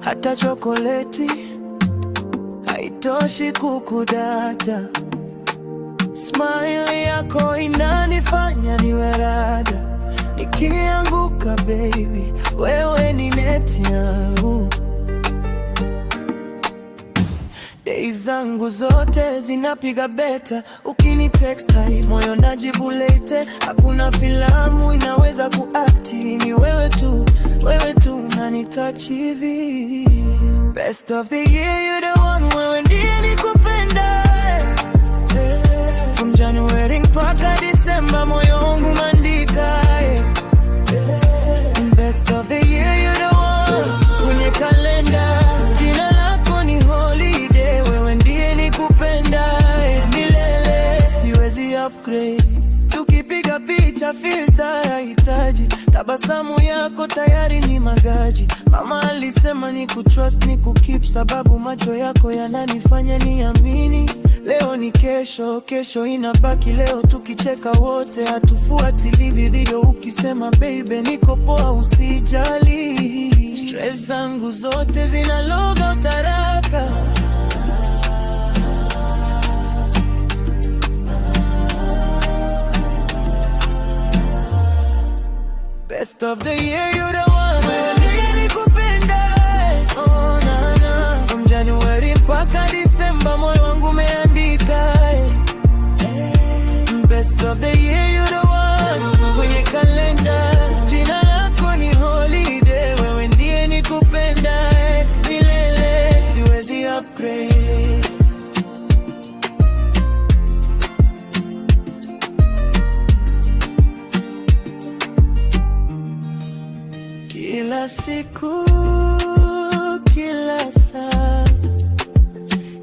Hata chokoleti haitoshi kukudata. Smile yako inanifanya niwe rada. Nikianguka baby, wewe ni neti yangu. Days zangu zote zinapiga better. Ukini text hi, moyo najibu later. Hakuna filamu inaweza kuact, ni wewe tu, wewe tu unanitouch hivi. Best of the year, you the one, wewe ndiye nikupenda. From January mpaka December, moyo wangu umeandika. Best of the year, you the one, kwenye kalenda jina lako ni holiday, wewe ndiye nikupenda milele, siwezi upgrade. Tukipiga picha filter haihitaji, tabasamu yako tayari ni magaji. Mama alisema ni kutrust ni kukeep, sababu macho yako yananifanya niamini. Leo ni kesho, kesho inabaki leo, tukicheka wote hatufuatilii video. Ukisema baby niko poa, usijali, stress zangu zote zina log out haraka. Best of the year, you the one. Wewe ndiye nikupenda. Oh, na, na. From January mpaka December, moyo wangu umeandika. Best of the year, you the one. Kwenye kalenda jina lako ni holiday, wewe ndiye nikupenda milele, siwezi upgrade. Kila siku, kila saa,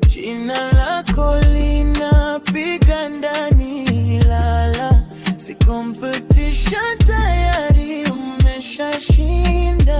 jina lako linapiga ndani lala, si competition, tayari umeshashinda.